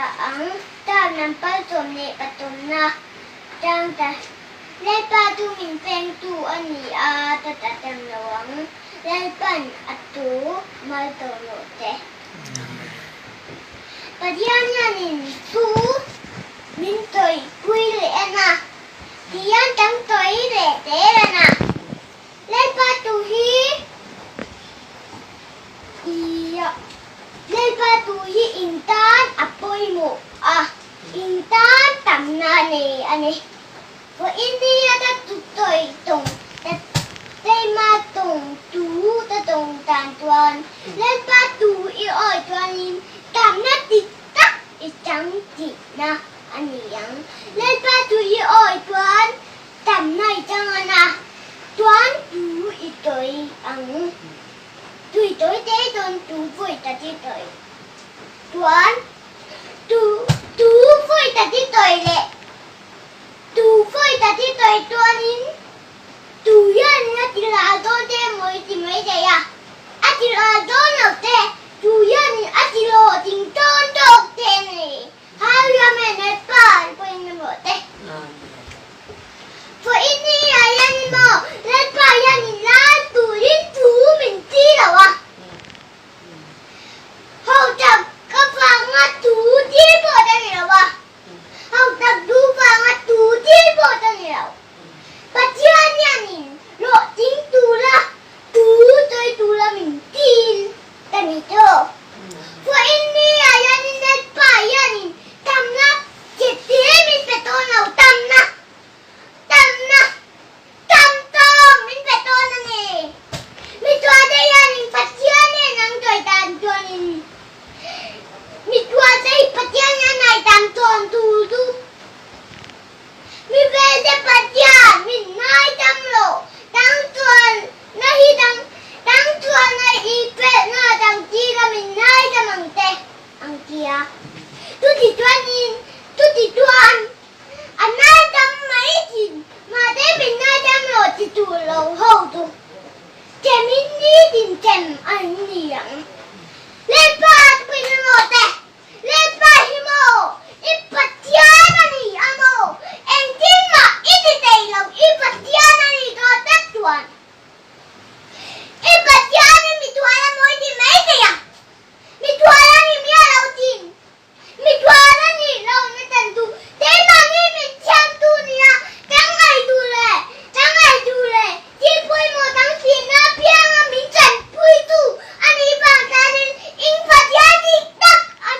ta ang. Term lam pal 13na tang ta. Lalpa chu min pengtu a ni a, ta ta tem lo ang. Lalpan a tu mal tawh rawh te. Pathian hianin thu min tawihpui leh en a, tihian tam tawih leh zel en a. Lalpa tu hi Lalpa tu hi in tan a pawimawh a, in tan tamna a nei a ni. Vawiin ni a ta tu tawih tawng ta taima tawng tu ta tawng tan chuan Lalpa tu i awi chuanin tamna dik tak i chang tihna a ni ang. Lalpa tu i awi chuan Tamna i chang a na, tuan tu i tawi ang. Tui tawi te dawn tu vawi ta ti tawi. Tuan tu tu vawi ta ti tawi leh tu vawi ta ti tawi tuanin tu hianin a ti ral dawn te emaw i ti mai thei a, a ti ral dawn lo te, tu hianin a ti hlawhtling dawn tawk te a ni. Hallelujah Amen Lalpa an pawhin na rawh te. Pawhin ni ah hian in maw Lalpa hian in lal turin thu min ti lo a. Ho tak ka vanga thu dil pawh ta ni lo a. Ho tak duh vanga thu dil pawh ta ni lo. Pathian hian in hlawhtling tura thu tawi tura min dil ta ni tawh. Vawiin ni ah hianin Lalpa hianin tamna chete min pe tawn lo, tamna, tamna, tam tawk min pe tawn a ni. Mituate hianin Pathian nen ang tawi dan chuanin mituate hi Pathian hian ai tam tawn tur chu Mi velte Pathian min ngaidam lo, dang chuanna hi dang dang chuanna i pelhna dang tira min ngaidam ang te ang ti a. Chuti chuanin chuti chuan a ngaidam mai thin, mahse min ngaidam lo ti tur lo ho chu chemin nitin chem an ni ang. Lalpa tupin a rawh te. Lalpa hi maw i Pathian a ni a maw? Engtin mah i ti thei lo, i Pathian a ni dawn tak chuan. I Pathian hi mitual a mawi ti mai thei a, mitual a ni miah lo thin. Mitual a nih lo na chan chu keimahni min thiamtu nia kan ngaihtu leh kan ngaihtu leh thil pawimawh dang tihna apianga min chanpuitu a nih vang chuanin in Pathian dik tak a ni.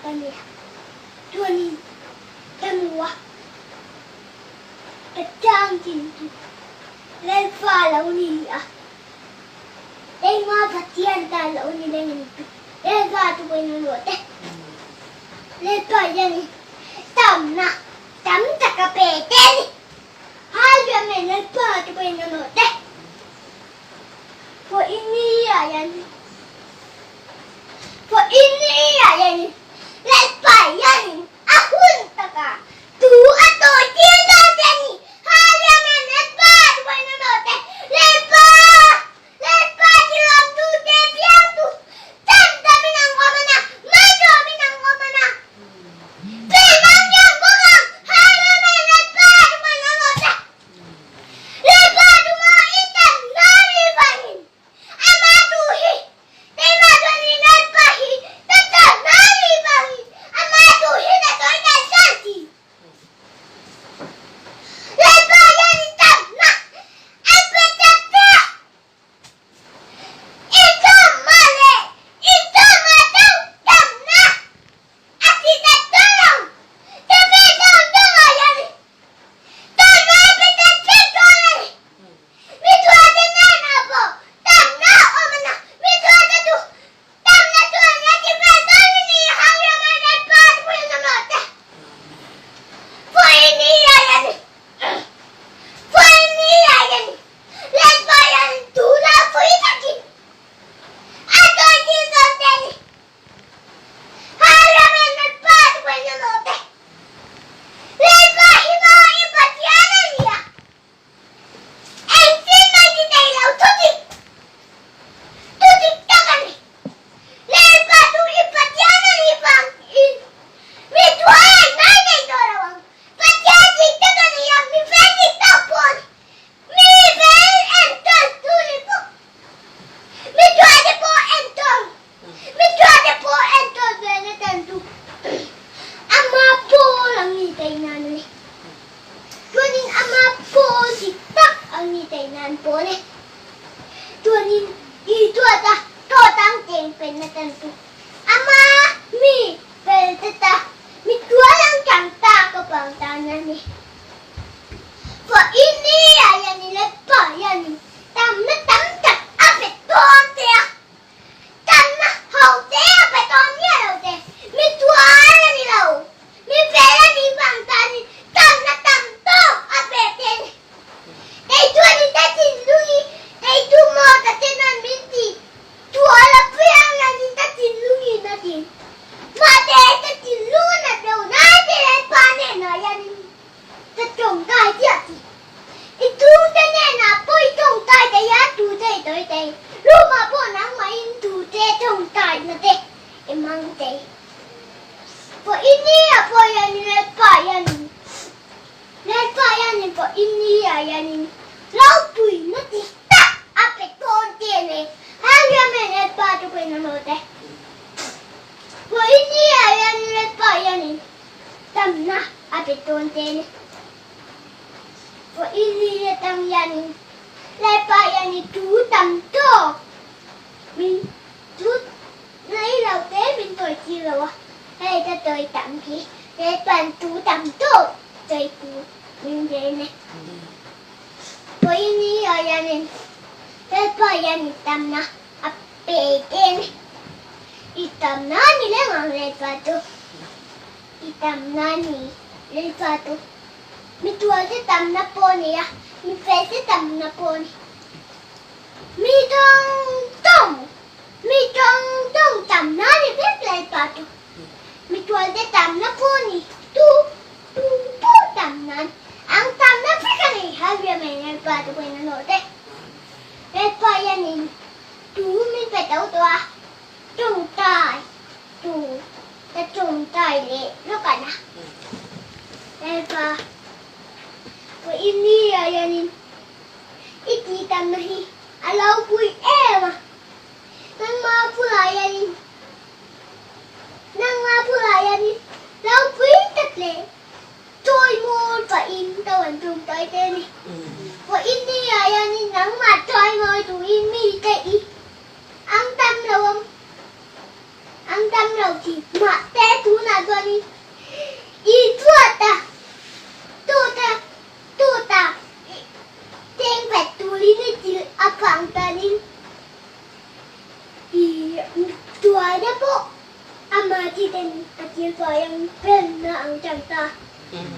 tak a ni a. Chuanin ka nu a ka chang chin chu Lalpa lo ni a, Keimah Pathian ta lo ni reng a ni chu Lalpa chu pawhin a luah te. Lalpa hian tamna tam tak a pe te a ni. Hallelujah Amen Lalpa chu pawhin a luah te. Pawhin hian Pawhin hian Lalpa hian a hun taka tu a tawi tir dawn che a ni. Hallelujah Amen Lalpa chu pawhin a luah te. Lalpa Lalpa tilawmtu te piangtu tam tamin an awm a na, malsawmin an awm a na. Pen an piang bawk ang. Hallelujah Amen Lalpa chu pawhin a luah te. Lalpa chu maw i tam nan i vangin ama tu hi keimah chuan i Lalpa hi ka tam nan i vangin ama tu hi ka sawi dan san ti. Lalpa hian i tam na a pe ta che a, i tam ma leh i tam a tang tam na a ti ta ta lo. Ka pe dawng dawng ah hian Lalpa hi maw i Pathian a nia? Engtin mai ti thei lo thudik thudik tak a ni. Lalpa chu i Pathian a nih vangin mi thuai mai nei tawh lo ang. Pathian dik tak a ni a, mi fel dik tak pawh a ni. Mi fel entawn tu ni bawk. Mi thuai te pawh entawn Mi tuahte pawh entawn ve na tan chu ama pawl ang ni thei nan a ni. Chuanin ama pawl dik tak ang ni thei nan pawh a ni. Chuanin i tuahta tawtang cheng pen na tan chu ama mi fel te ta mi tual ang chang ta ka pang tan a ni. Pawh i ni a hianin leh pa hianin tamna tam tak a pe tawn che a. Tanna ho te a pe tawn miah lo te, mi tual a ni lo, mi fel a nih vang tanin tanna tam tawk a pe te a ni. Kei chuanin ka thinlung hi kei chu maw ta ten an min ti tual a piang anin ka thinlung in a ti. Mahse ka thinlung a nat lo nai te leh pa hnenah hianin ka tawngtai chiah chi. I chhungte hnenah pawh i tawngtai thei a, tute i tawi thei. Room-ah pawh nangmahin tute tawngtai na te i hmang thei. Pawh i ni ah pawh hianin Lalpa hianin Lalpa hianin pawh i ni ah hianin ropuina ti tak a pe tawn te a nei. Hallelujah Amen Lalpa chu pawhin a hlawt e. Pawh i ni ah hianin Lalpa hianin Tamna a pe tawn te ni. Pawh i li atang hianin Lalpa hianin thu tam tawk min thu rei lo te min tawi tir lo a, hei ka tawi tam hi Lalpa'n thu tam tawk tawi tur min ren e. Pawh i li ah hianin Lalpa hianin tamna a pe te ni. I tamna ni reng ang Lalpa chu. I tamna ni Lalpa chu. Mi tualte tamna pawh a ni a, mi felte tamna pawh a ni. Mi tawng tawng, mi tawng tawng tamna ni vek Lalpa chu. Mi tualte tamna pawh a ni, tu tu tu tamna a ni. Ang tamna vek a ni, Hallelujah Amen Lalpa chu pawhin a hlawh te. Lalpa hianin tu min pe tho tawh a, tawngtai tur ka tawngtai leh lawk a na. Lalpa, vawiin ni ah hianin i tih tamna hi a lo pui em a, nangmah bulah hianin nangmah bulah hianin lo pui tak leh chawimawi pahin ka rawn tawngtai te a ni. Vawiin ni ah hianin nangmah chawimawi turin mite i Ang tam lo ang. Ang tam lo tih mahse tuna. chuanin i duat a, dawt a, dawt a chengpet turin i dil avang chuanin i tuaina pawh Amah thiten a thil fai ang felna ang chang ta.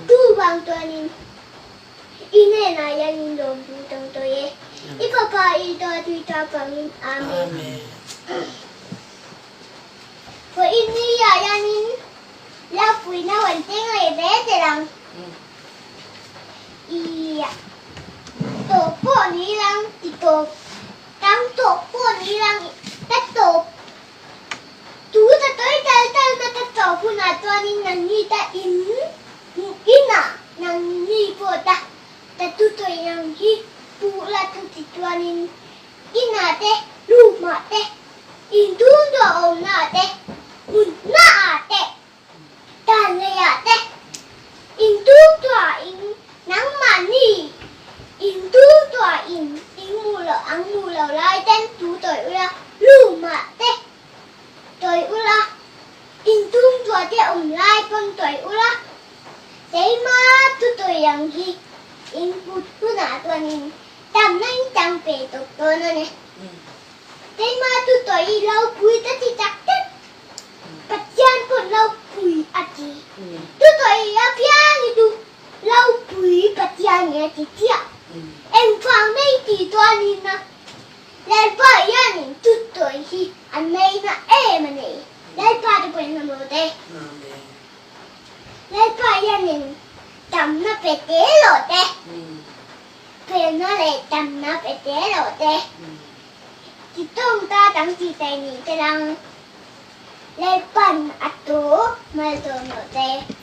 Tu vang chuanin i hnenah hian in lawm duh tawng tawh e. I Fapa i dawt tui ta vangin. Amen. Vawiin ni ah hianin Lapuina rawn teng leh zel zel ang. I tawp pawh ni lang ti tawp tang tawp pawh ni lang ta tawp Tu ta tawi tal tal na ka chau hunah chuanin nangni ta in inah nangni pawh ta ta tu tawi ang hi pu la tu ti chuanin inah te room-ah te inchhung duah awmnaah te hmunhnaah te Dan leiah te intuhtuah in nangmahni intuhtuah in in hmuh loh ang hmuh loh lai ten tu tawih ula, room-ah te tawih ula, intuhtuah te awm lai pawn tawih ula, keima thu tawih ang hi in put hunah chuanin tamna in chang pe tawp dawn a ni. Keima thu tawih i lo pui ta ti tak tak. Pathian pawh ropui a ti. Thusawi apiang hi chu ropui Pathian hi a ti chiah. Engvang nei ti chuanin a Lalpa hianin thusawi hi a nei na em a ni. Lalpa te pawhin a hmu te. Lalpa hianin tamna pe te lo te. Felna leh tamna pe te lo te. Ti tawng ta dang ti tai ni te lang. Lalpan a tu mal dawn lo te.